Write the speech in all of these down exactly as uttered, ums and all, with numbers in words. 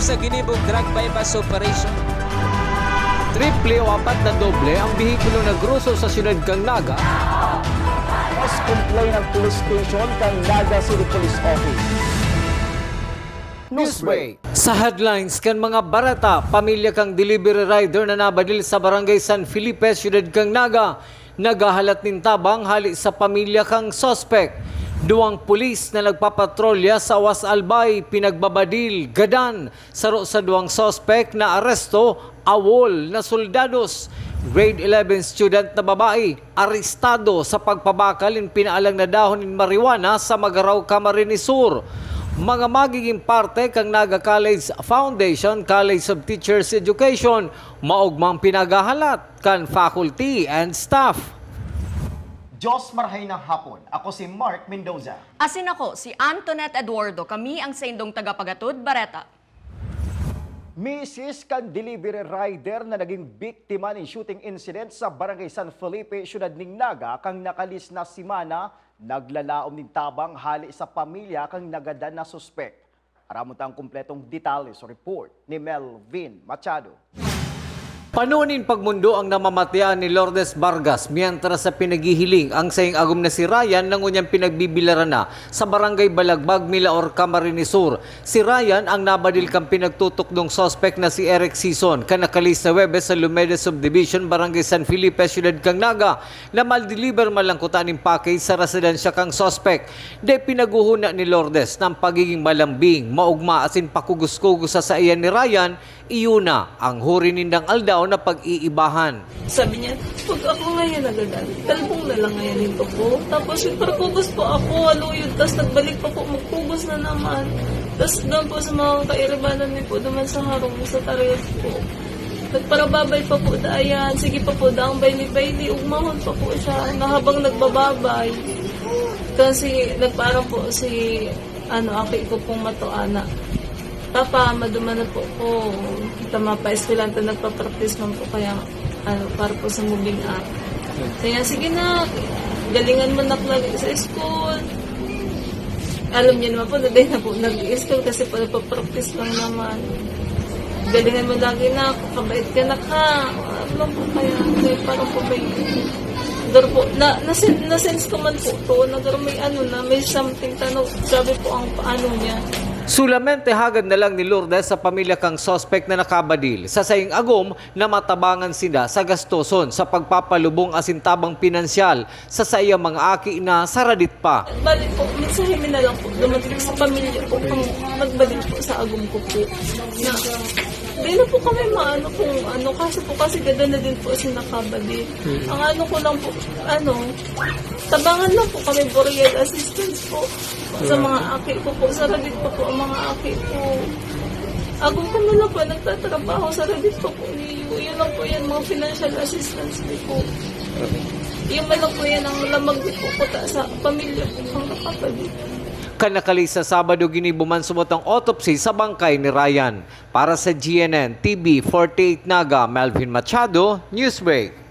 Sa ginibong drug buy-bust operation. Triple o apat na doble ang behikulo na groso sa siyudad kan Naga. Mas complain ang police station kan Naga City Police Office. Newsbreak. Sa headlines kan mga bareta, pamilya kan delivery rider na nabadil sa Barangay San Felipe, siyudad kan Naga, naghahalat nin tabang hali sa pamilya kan suspek. Duwang pulis na nagpapatrolya sa Awas Albay, pinagbabadil, gadan, saro sa duwang suspek na aresto, awol na soldados. Grade eleven student na babae, arestado sa pagpabakal nin pinaalang na dahon nin marijuana sa Magarao, Camarines Sur. Mga magiging parte kan Naga College Foundation, College of Teachers Education, maogmang pinaghahalat kan faculty and staff. Diyos marahay na hapon. Ako si Mark Mendoza. Asin ako, si Antoinette Eduardo. Kami ang saindong tagapagatod, Bareta. Misis kan delivery rider na naging biktima nin shooting incident sa Barangay San Felipe, siyudad nin Naga, kan nakalis na semana, naglalaom nin tabang hali sa pamilya kan nagadan na suspek. Aramon ta ang kumpletong detalye sa report ni Melvin Machado. Pano nin pagmundo ang namamatean ni Lourdes Vargas, mientras sa pinaghihiling ang saing agom na si Ryan na ngunyan pinagbibilaran na sa Barangay Balagbag, Milaor, Camarines Sur. Si Ryan ang nabadil kan pinagtutukdong suspek na si Eric Sison, kan nakalis na Huwebes sa Lumeda Subdivision, Barangay San Felipe, Siyudad kan Naga, na mal-deliver man lang kuta nin package sa residensya kan suspek. Dai pinaguhona ni Lourdes na ang pagiging malambing, maogma asin pakugos-kugos sa saiya ni Ryan, iyo na ang huri nindang aldaw na pag-iibahan. Sabi niya, "Pag ako ngayon nagadan, talbong na lang ngayon ito po." Tapos yung parkugos po ako, aluyod, tas nagbalik pa po, magkugos na naman. Tas doon po sa mga kairibanan niyo po, duman sa harong, sa tarayas po. Nagparababay pa po dayan, sige pa po daang bayli-bayli, ugmahon pa po siya na habang nagbababay. Kasi nagparang po si, ano, aki ko pong matuana. Papa, maduman na po ko. Tama pa, eskwelante, nagpa-practice man po kaya, ano, para po sa moving up. Kaya, "Sige na, galingan mo na lagi sa school." Alam niyo naman po, na dahil na po nag-i-school kasi po nagpa-practice lang naman. "Galingan mo lagi na, kabait ka na ka." Ano po kaya, kaya parang po may, pero po, na, na, na-sense ko man po to, na pero may ano na, may something, tano, grabe po ang paano niya. Solamente hagad na lang ni Lourdes sa pamilya kang suspek na nakabadil. Sa saing agom, na matabangan sinda sa gastoson sa pagpapalubong asin tabang pinansyal sa saiyang mga aki na saradit pa. Bali po, mensahe mi na lang po dumating sa pamilya ko kung nagbadil po sa agom ko po. Na, di na po kami maano kung ano, kaso po kasi gada na din po si nakabadil. Ang ano ko lang po, ano, tabangan lang po kami, burial assistance po. Sa mga aki ko po, saradit pa po ang mga aki ko. Agom ko na lang po, nagtatrabaho, saradit pa po niyo. Yun lang po yan, mga financial assistance ko po. Yun man lang po yan ang lamag ko po kuta sa pamilya ko, mga kapatid. Kan nakalis na Sabado, ginibo man subot ang autopsy sa bangkay ni Ryan. Para sa G N N T V forty-eight Naga, Melvin Machado, Newsbreak.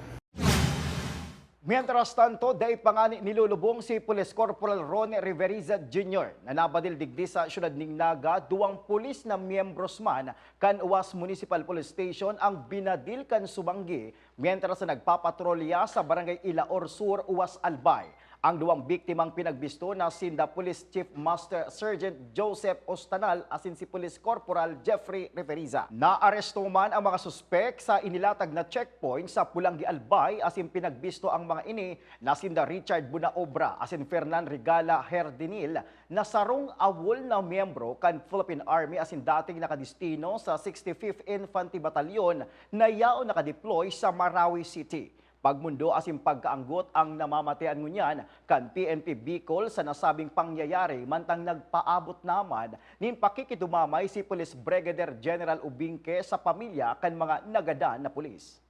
Mientras tanto, dai pa ngani nilulubong si Police Corporal Ronnie Riveriza Junior na nabadil digdi sa siyudad ning Naga. Duwang pulis na miyembros man kan Uwas Municipal Police Station ang binadil kan sumanggi, mientras na nagpapatrolya sa Barangay Ilaor Sur, Uwas Albay. Ang duwang biktimang pinagbisto na sinda Police Chief Master Sergeant Joseph Ostanal asin si Police Corporal Jeffrey Riveriza. Naaresto man ang mga suspek sa inilatag na checkpoint sa Pulanggi, Albay, asin pinagbisto ang mga ini na sinda Richard Bunaobra asin Fernan Regala Herdinil, na sarong awol na miyembro kan Philippine Army asin dating nakadestino sa sixty-fifth Infantry Battalion na yaon nakadeploy sa Marawi City. Pagmundo asin pagkaanggot ang namamatean ngunyan kan P N P Bicol sa nasabing pangyayari, mantang nagpaabot naman nin pakikidumamay si Police Brigadier General Ubingke sa pamilya kan mga nagadan na pulis.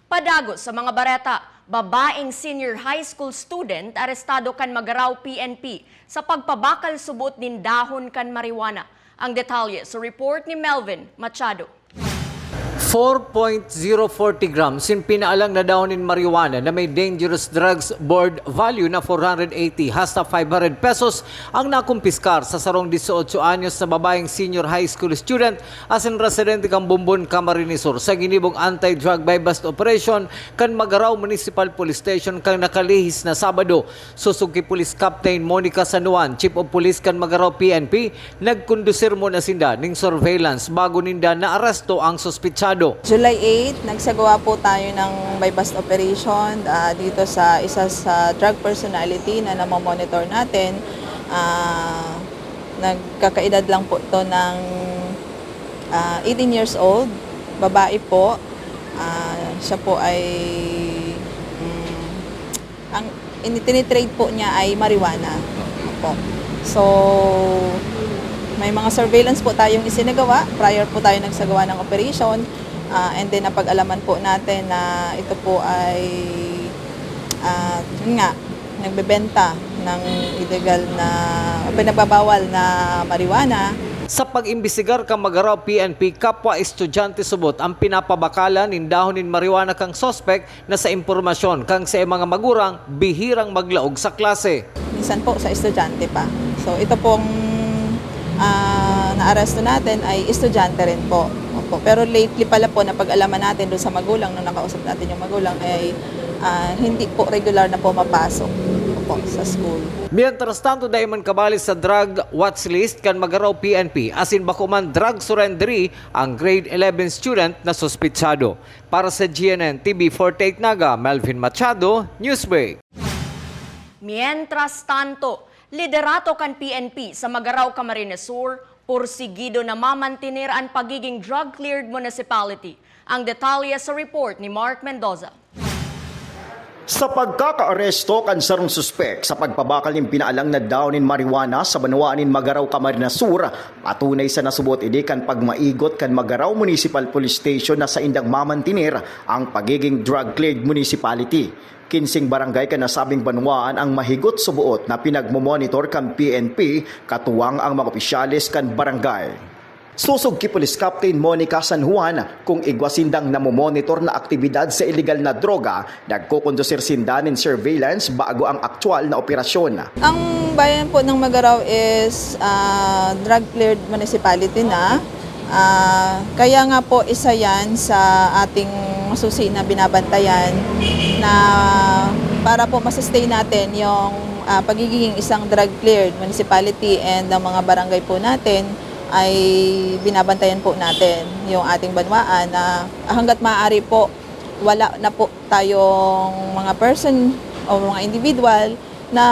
Padagos sa mga bareta, babaeng senior high school student arestado kan Magarao P N P sa pagpabakal subot nin dahon kan marijuana. Ang detalye sa report ni Melvin Machado. Four point zero forty grams in pinaalang na dahon nin marijuana na may dangerous drugs board value na four hundred eighty hasta five hundred pesos ang nakumpiskar sa sarong dieciocho anyos na babaeng senior high school student asin residente kan Bombon, Camarines Sur sa ginibong anti-drug buy-bust operation kan Magarao Municipal Police Station kan nakalihis na Sabado. Sosog ki Police Captain Monica San Juan, Chief of Police kan Magarao P N P, nagkondusir muna sinda ning surveillance bago ninda naaresto ang suspitsado. July eight, nagsagawa po tayo ng buy-bust operation, ah, dito sa isa sa drug personality na namomonitor natin. Ah, nagkakaedad lang po 'to ng, ah, eighteen years old, babae po. Ah, siya po ay, hmm, ang ini-, tini-trade po niya ay marijuana. Opo. So, may mga surveillance po tayong isinagawa prior po tayo nagsagawa ng operation. Ah, and then, napag-alaman po natin na ito po ay, ah, yun nga, nagbebenta ng illegal na, o pinagbabawal na marijuana. Sa pag-imbestigar kan Magarao P N P, kapwa estudyante subot ang pinapabakalan nin dahon nin marijuana kan suspek na sa impormasyon kan saiyang mga magurang, bihirang maglaog sa klase. Minsan po sa estudyante pa. So, ito pong, ah, naaresto natin ay estudyante rin po. Opo. Pero lately pala po, napag-alaman natin doon sa magulang, nung nakausap natin yung magulang, ay, ah, hindi po regular na pumapasok, opo, sa school. Mientras tanto, dai man kabali sa drug watch list kan Magarao P N P, asin bako man drug surrenderee ang grade eleven student na suspitsado. Para sa G N N T V forty-eight Naga, Melvin Machado, Newsbreak. Mientras tanto, liderato kan P N P sa Magarao, Camarines Sur, porsigido na mamantener an pagiging drug-cleared municipality. Ang detalye sa report ni Mark Mendoza. Sa pagkakaaresto kan sarong suspek sa pagpabakal nin pinaalang na dahon nin marijuana sa banwaan nin Magarao, Camarines Sur, patunay sa nasubot ini kan pagmaigot kan Magarao Municipal Police Station na saindang mamantener ang pagiging drug-cleared municipality. Kinseng barangay kan nasabing banwaan ang mahigot suboot na pinagmomonitor kan P N P, katuwang ang mga opisyales kan barangay. Sosog ki Police Captain Monica San Juan, kung igwa sindang namomonitor na aktibidad sa iligal na droga, nagkokondusir sinda nin surveillance bago ang aktual na operasyon. Ang bayan po ng Magarao is, ah, drug-cleared municipality na. Ah, kaya nga po, isa yan sa ating masusi na binabantayan na para po masustain natin yung, ah, pagiging isang drug-cleared municipality, and ang mga barangay po natin ay binabantayan po natin yung ating banwaan na hangga't maaari po, wala na po tayong mga person o mga individual na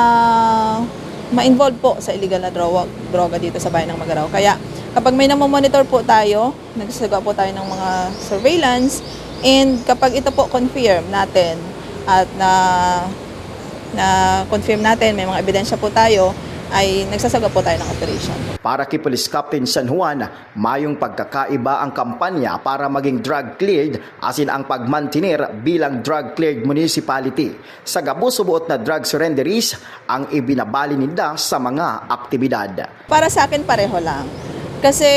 ma-involve po sa illegal na droga, droga dito sa bayan ng Magarao. Kaya kapag may namomonitor po tayo, nagsasagawa po tayo ng mga surveillance, and kapag ito po confirm natin at na, na-confirm natin, may mga ebidensya po tayo, ay nagsasagawa po tayo ng operation. Para ki Police Captain San Juan, mayong pagkakaiba ang kampanya para maging drug-cleared asin ang pagmantener bilang drug-cleared municipality. Sa gabos suboot na drug surrenderies ang ibinabali ninda sa mga aktibidad. Para sa akin, pareho lang. Kasi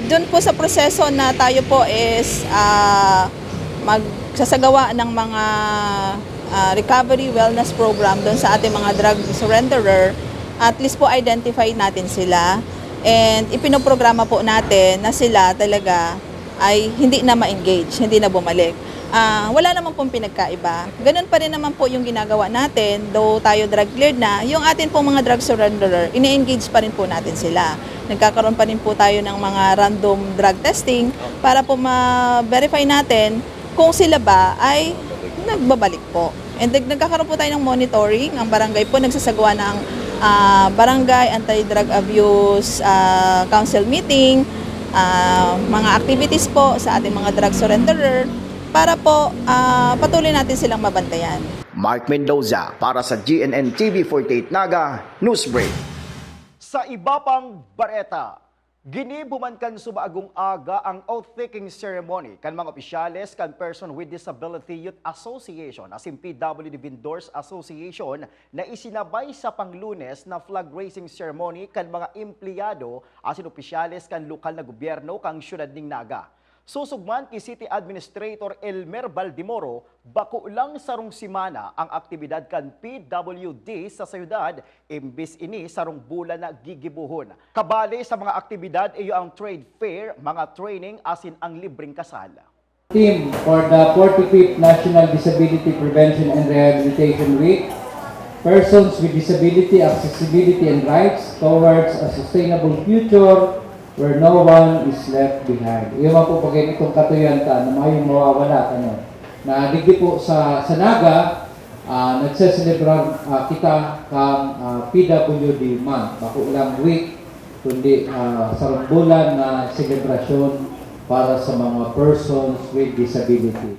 dun po sa proseso na tayo po is, ah, magsasagawa ng mga, ah, recovery wellness program dun sa ating mga drug surrenderer, at least po identify natin sila. And ipinoprograma po natin na sila talaga ay hindi na ma-engage, hindi na bumalik. Ah, wala naman pong pinagkaiba. Ganun pa rin naman po yung ginagawa natin, though tayo drug cleared na, yung atin pong mga drug surrenderer, ini-engage pa rin po natin sila. Nagkakaroon pa rin po tayo ng mga random drug testing para po ma-verify natin kung sila ba ay nagbabalik po. And nag-, nagkakaroon po tayo ng monitoring. Ang barangay po nagsasagawa ng, ah, barangay anti-drug abuse, ah, council meeting, ah, mga activities po sa ating mga drug surrenderer para po, ah, patuloy natin silang mabantayan. Mark Mendoza para sa G N N T V forty-eight Naga, Newsbreak. Sa iba pang bareta, ginibo man kan subagong aga ang oath-taking ceremony kan mga opisyales kan Person with Disability Youth Association asin P W D Vendors Association na isinabay sa panglunes na flag raising ceremony kan mga empleyado asin opisyales kan lokal na gobyerno kan siyudad nin Naga. Susog man ki City Administrator Elmer Baldemoro, bako lang sarong semana ang aktibidad kan P W D sa syudad, imbis ini sarong bulan na gigibohon. Kabali sa mga aktibidad, iyo ang trade fair, mga training asin ang libreng kasal. Theme for the forty-fifth National Disability Prevention and Rehabilitation Week, Persons with Disability, Accessibility and Rights Towards a Sustainable Future where no one is left behind. Iyo man po pag itong katuyan ta na mayong mawawala, ano, na digdi po sa, sa Naga, ah, nagseselebrar, ah, kita kang, ah, P W D Month, bako lang week, kundi, ah, sarong bulan na selebrasyon para sa mga persons with disability.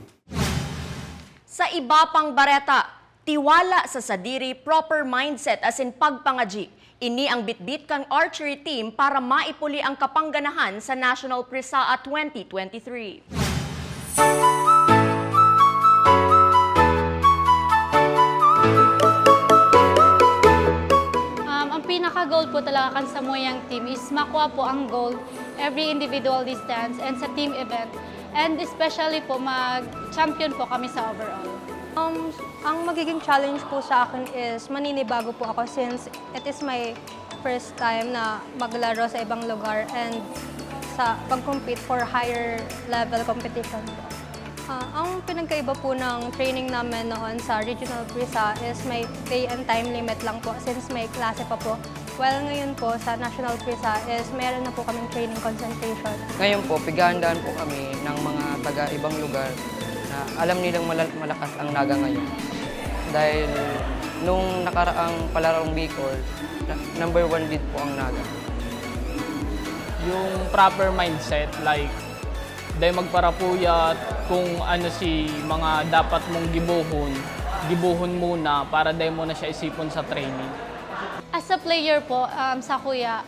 Sa iba pang bareta, tiwala sa sadiri, proper mindset asin pagpangadyi. Ini ang bitbit kan archery team para maipuli ang kapangganahan sa National Prisaa twenty twenty-three. Um, ang pinaka-goal po talaga kan samuyang team is makuha po ang gold every individual distance and sa team event. And especially po, mag-champion po kami sa overall. Um, ang magiging challenge po sa akin is maninibago po ako since it is my first time na maglaro sa ibang lugar and sa pag-compete for higher level competition po. Ah, ang pinagkaiba po ng training namin noon sa Regional Prisa is may day and time limit lang po since may klase pa po. While ngayon po sa National Prisa is meron na po kaming training concentration. Ngayon po, pighahandaan po kami ng mga taga ibang lugar na alam nilang malal- malakas ang Naga ngayon. Dahil nung nakaraang Palarong Bicol, na- number one din po ang Naga. Yung proper mindset, like, dai magparapuyat kung ano si mga dapat mong gibohon, gibohon muna para dai mo na siya isipon sa training. As a player po, um, sa kuya,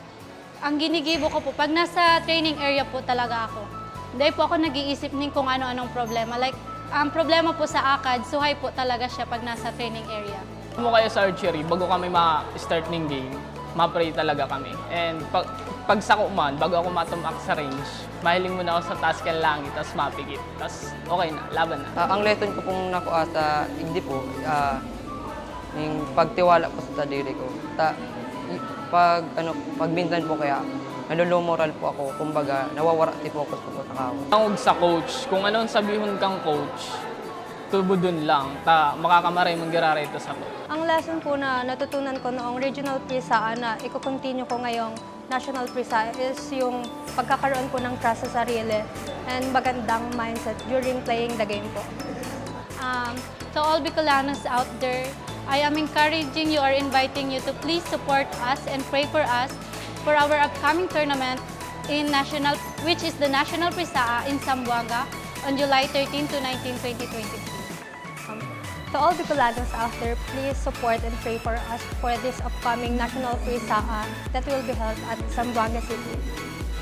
ang ginigibo ko po, pag nasa training area po talaga ako, dai po ako nag-iisip ning kung ano-anong problema. Like, ang problema po sa akad, suhay po talaga siya pag nasa training area. Mo kaya sa archery, bago kami ma-start ning game, ma-pray talaga kami. And pag, pag sako man, bago ako matumak sa range, mahiling muna ako sa taas kan langit, tas mapikit. Tas okay na, laban na. Ah, ang lesson ko pong nakuha sa igdi po, ah, yung pagtiwala po sa sadiri ko. Ta, i- pag, ano, pag minsan po kaya, nalulumoral po ako. Kumbaga, nawawara si focus ko po sa kawan. Tangog sa coach, kung ano ang sabihon kang coach, tubodon lang, ta makakamaray man giraray ta sato. Ang lesson po na natutunan ko noong regional PRISA na iko-continue ko ngayong national PRISA is yung pagkakaroon po ng trust sa sarili and magandang mindset during playing the game po. Um, to all Bicolanos out there, I am encouraging you or inviting you to please support us and pray for us for our upcoming tournament in national, which is the National PRISA in Zamboanga on July thirteen to nineteen, twenty twenty-three. Um, to all Bicolanos out there, please support and pray for us for this upcoming National PRISA that will be held at Zamboanga City.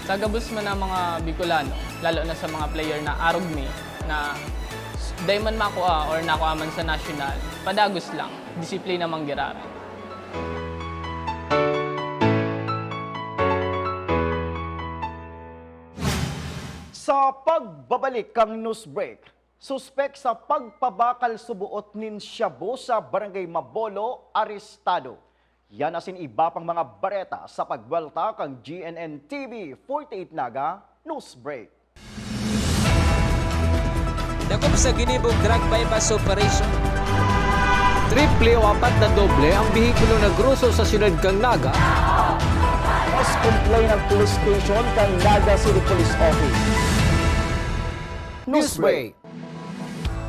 Sa gabos man na mga Bicolano, lalo na sa mga player na arog mi, na s- dai man makua or nakua man sa national, padagos lang, disiplina man giraray. Sa pagbabalik kan news break, suspek sa pagpabakal suboot nin shabu sa Barangay Mabolo, arestado. Yan asin iba pang mga bareta sa pagbuwelta kan G N N T V forty-eight Naga News Break. Dakop sa ginibong drug buy-bust operation. Triple o apat na doble ang behikulo na groso sa siyudad kan Naga. Mas complain ang police station kan Naga City Police Office. Newsbreak.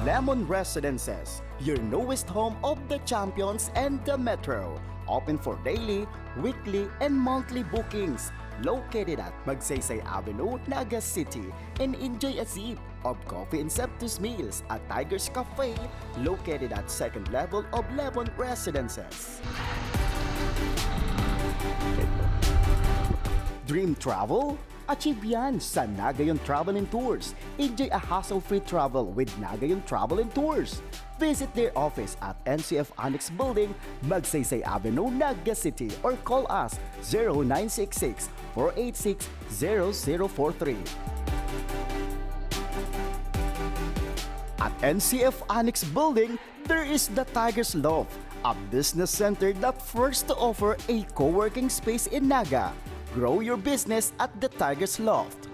Lemon Residences, your newest home of the champions and the metro. Open for daily, weekly, and monthly bookings. Located at Magsaysay Avenue, Naga City, and enjoy a sip of coffee and sumptuous meals at Tiger's Cafe, located at second level of Lemon Residences. Dream travel? Achieve yan sa Nagayon Travel and Tours. Enjoy a hassle-free travel with Nagayon Travel and Tours. Visit their office at N C F Annex Building, Magsaysay Avenue, Naga City, or call us zero nine six six, four eight six, zero zero four three. At N C F Annex Building, there is the Tiger's Loft, a business center that first to offer a co-working space in Naga. Grow your business at the Tiger's Loft.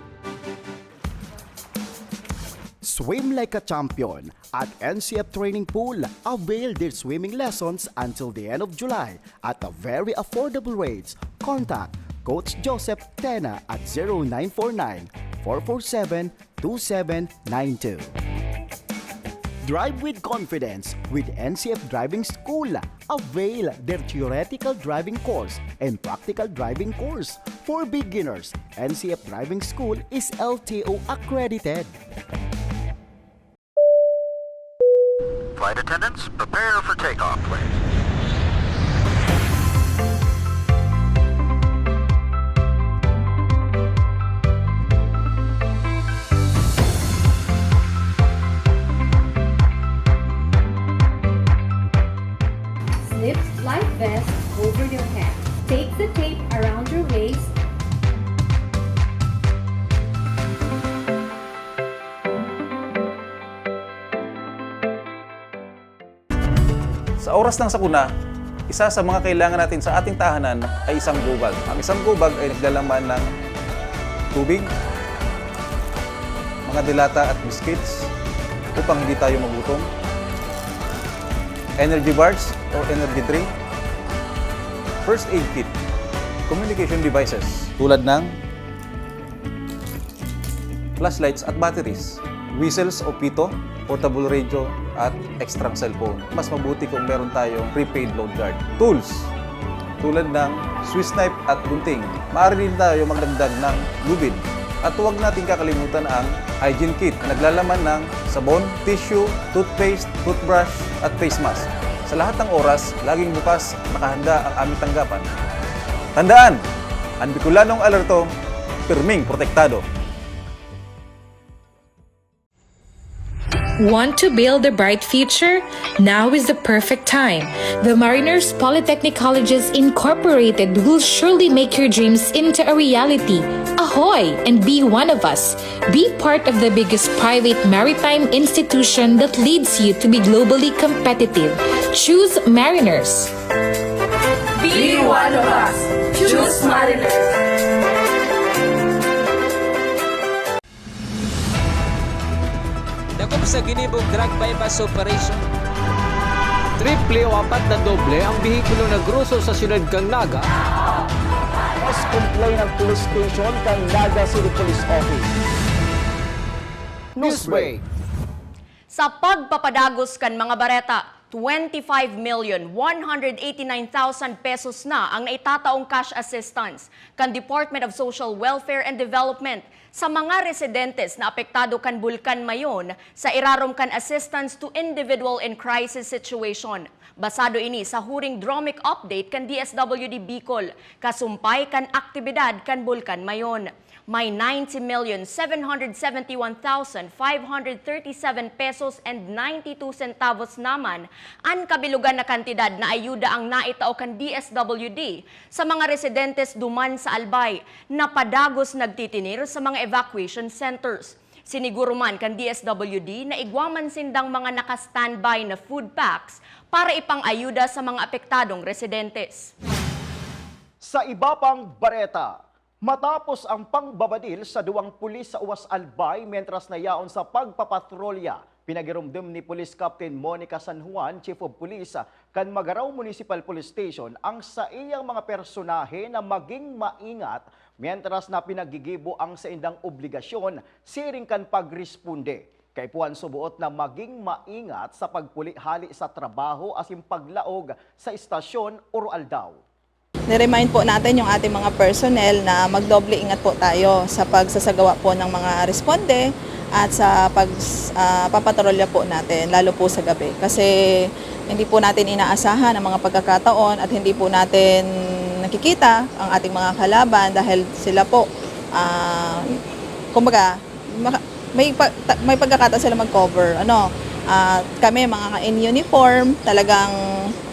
Swim like a champion at N C F Training Pool. Avail their swimming lessons until the end of July at a very affordable rates. Contact Coach Joseph Tena at zero nine four nine, four four seven, two seven nine two. Drive with confidence with N C F Driving School. Avail their theoretical driving course and practical driving course for beginners. N C F Driving School is L T O accredited. Flight attendants, prepare for takeoff, please. Slip life vest over your head. Take the tape around your waist. Sa oras ng sakuna, isa sa mga kailangan natin sa ating tahanan ay isang gobag. Ang isang gobag ay naglalaman ng tubig, mga delata at biscuits upang hindi tayo magutom, energy bars o energy drink, first aid kit, communication devices tulad ng flashlights at batteries, whistles o pito, portable radio, at extrang cellphone. Mas mabuti kung meron tayong prepaid load guard. Tools, tulad ng Swiss knife at gunting. Maaari din tayo magdagdag ng lubid. At huwag natin kakalimutan ang hygiene kit na naglalaman ng sabon, tissue, toothpaste, toothbrush, at face mask. Sa lahat ng oras, laging bukas, nakahanda ang aming tanggapan. Tandaan, ang Bicolanong alerto, pirming protektado. Want to build a bright future? Now is the perfect time. The Mariners Polytechnic Colleges Incorporated will surely make your dreams into a reality. Ahoy! And be one of us. Be part of the biggest private maritime institution that leads you to be globally competitive. Choose Mariners. Be one of us. Choose Mariners. Dakop sa ginibong drug buy-bust operation. Triple o apat na doble ang behikulo nagruso sa siyudad kan Naga. Mas complain ang police station kan Naga City Police Office. Newsbreak. Sa pagpapadagos kan mga bareta, twenty-five million one hundred eighty-nine thousand pesos na ang naitataong cash assistance kan Department of Social Welfare and Development sa mga residentes na apektado kan Bulkan Mayon sa irarom kan Assistance to Individual in Crisis Situation. Basado ini sa huring DROMIC update kan D S W D Bicol, kasumpay kan aktibidad kan Bulkan Mayon. May ninety million seven hundred seventy one thousand five hundred thirty seven pesos and ninety two centavos naman an kabilugan na kantidad na ayuda ang naitao kan D S W D sa mga residentes duman sa Albay na padagos nagtitinir sa mga evacuation centers. Siniguro man kan D S W D na igwa man sindang mga naka-standby na food packs para ipang-ayuda sa mga apektadong residentes. Sa iba pang bareta, matapos ang pangbabadil sa duwang pulis sa Uwas Albay mentras na yaon sa pagpapatrolya, pinagiromdom ni Police Captain Monica San Juan, Chief of Police kan Magarao Municipal Police Station, ang saiyang mga personahe na maging maingat mentras na pinagigibo ang saindang obligasyon siring kan pagresponde. Kaipuhan suboot na maging maingat sa pagpuli hale sa trabaho asin paglaog sa estasyon o aldaw. Ni-remind po natin yung ating mga personnel na magdoble ingat po tayo sa pagsasagawa po ng mga responde at sa pag, ah, papatrolya po natin, lalo po sa gabi. Kasi hindi po natin inaasahan ang mga pagkakataon at hindi po natin nakikita ang ating mga kalaban dahil sila po, ah, kumbaga, maka-, may pa-, ta-, may pagkakataon sila mag-cover, ano. Ah, kami, mga in uniform, talagang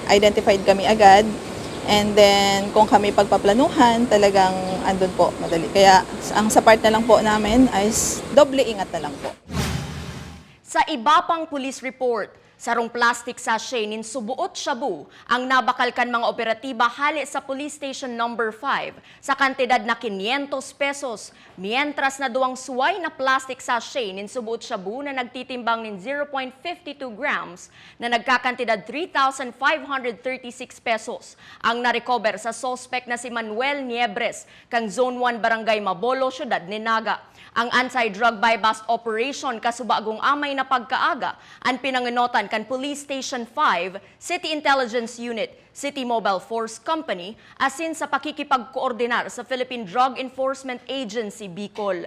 identified kami agad. And then, kung kami pagpaplanuhan, talagang andun po, madali. Kaya, ang sa part na lang po namin ay s-, doble ingat na lang po. Sa iba pang police report, sarong plastic sachet nin suboot shabu ang nabakal kan mga operatiba hale sa Police Station Number five sa kantidad na quinientos pesos, mientras na duwang suway na plastic sachet nin suboot shabu na nagtitimbang nin zero point fifty two grams na nagkakantidad three thousand five hundred thirty-six pesos ang narecover sa suspek na si Manuel Niebres, kan Zone one Barangay Mabolo, Siyudad nin Naga. Ang anti-drug buy-bust operation kasubagong amay na pagkaaga an pinangenotan kan Police Station five, City Intelligence Unit, City Mobile Force Company, asin sa pakikipagkoordinar sa Philippine Drug Enforcement Agency, Bicol.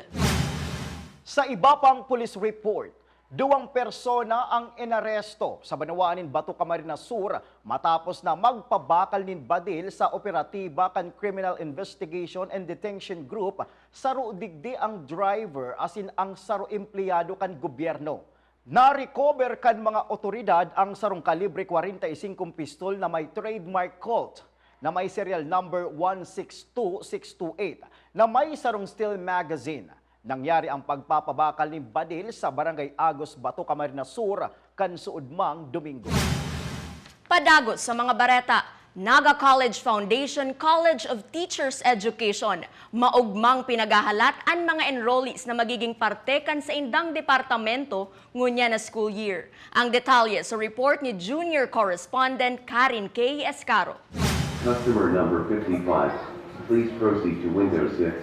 Sa iba pang police report, duwang persona ang inaresto sa banwaan nin Bato, Camarines Sur matapos na magpabakal nin badil sa operatiba kan Criminal Investigation and Detention Group. Saro digdi ang driver asin ang saro empleyado kan gobyerno. Narecover kan mga otoridad ang sarong kalibre kwarenta y singko pistol na may trademark Colt na may serial number one six two six two eight na may sarong steel magazine. Nangyari ang pagpapabakal nin badil sa Barangay Agos, Bato, Camarines Sur, kan suodmang Domingo. Padagos sa mga bareta, Naga College Foundation, College of Teachers Education, maogmang pinaghahalat an mga enrollees na magiging parte kan saindang departamento ngunyan na school year. Ang detalye sa report ni Junior Correspondent Karen K. Escaro. Customer number fifty-five. Please proceed to window six.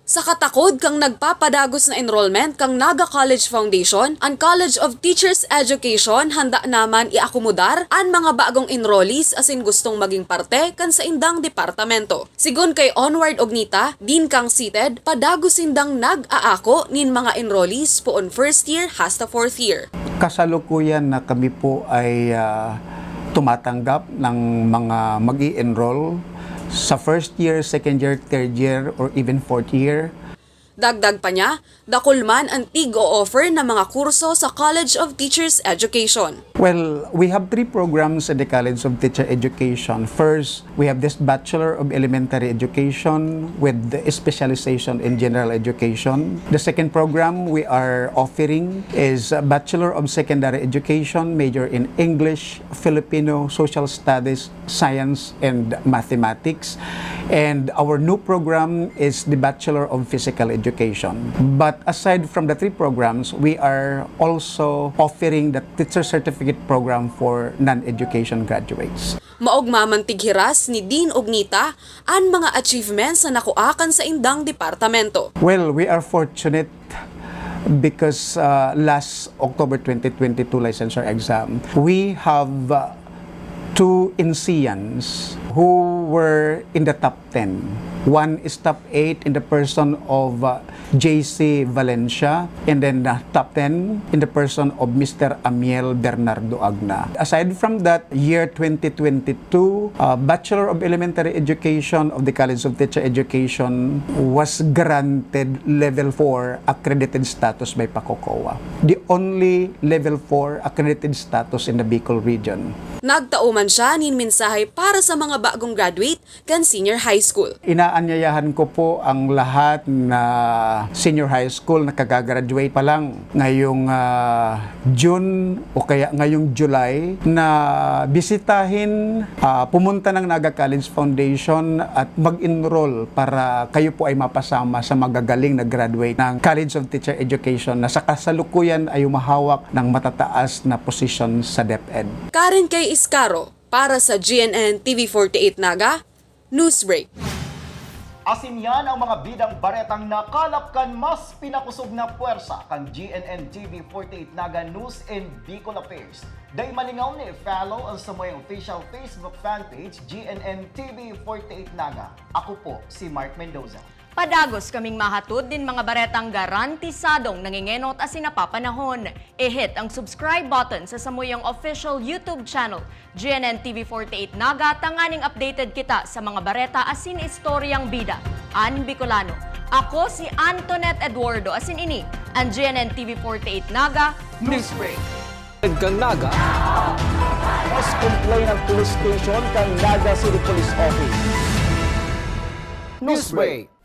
Sa katakod kan nagpapadagos na enrollment kan Naga College Foundation, an College of Teachers Education handa na man iakomodar an mga bagong enrollees asin gustong magin parte kan saindang departamento. Sigon kay Onward Ognita, din kan CTED, padagos sindang nag-aako nin mga enrollees poon first year hasta fourth year. Kasalukuyan na kami po ay, ah, tumatanggap ng mga mag-i-enroll sa first year, second year, third year, or even fourth year. Dagdag pa niya, dakul man an tig-o-offer na mga kurso sa College of Teachers Education. Well, we have three programs at the College of Teacher Education. First, we have this Bachelor of Elementary Education with the specialization in General Education. The second program we are offering is a Bachelor of Secondary Education, major in English, Filipino, Social Studies, Science, and Mathematics. And our new program is the Bachelor of Physical Education. But aside from the three programs, we are also offering the Teacher Certificate Program for non-education graduates. Maogma man tighiras ni Dean Ognita an mga achievements na nakua kan saindang departamento. Well, we are fortunate because, uh, last October twenty twenty-two licensure exam, we have, uh, two Inseans who were in the top ten. One is top eight in the person of, uh, J C Valencia, and then, uh, top ten in the person of Mister Amiel Bernardo Agna. Aside from that, year twenty twenty-two, uh, Bachelor of Elementary Education of the College of Teacher Education was granted level four accredited status by PACOCOA, the only level four accredited status in the Bicol region. Nagtao man siya nin mensahe para sa mga bagong graduate kan senior high school. Inaanyayahan ko po ang lahat na senior high school na kagagraduate pa lang ngayong, ah, June o kaya ngayong July na bisitahin, ah, pumunta ng Naga College Foundation at mag-enroll para kayo po ay mapasama sa magagaling na graduate ng College of Teacher Education na sa kasalukuyan ay humahawak ng matataas na posisyon sa DepEd. Karen K. Iscaro, para sa G N N T V forty-eight Naga, Newsbreak. Asin yan ang mga bidang baretang nakalap kan mas pinakosog na pwersa kan G N N T V forty-eight Naga News and Bicol Affairs. Dai malingaw na i-follow ang samuyang official Facebook fan page, G N N T V forty-eight Naga. Ako po si Mark Mendoza. Padagos kaming mahatod nin mga baretang garantisadong nangengenot asin napapanahon. I-hit ang subscribe button sa samuyang official YouTube channel, G N N T V forty-eight Naga, tanganing updated kita sa mga bareta asin istoryang bida an Bicolano. Ako si Antoinette Eduardo asin ini an G N N T V forty-eight Naga Newsbreak. Kan Naga, mas complain ang police station kan Naga City Police Office. Newsbreak.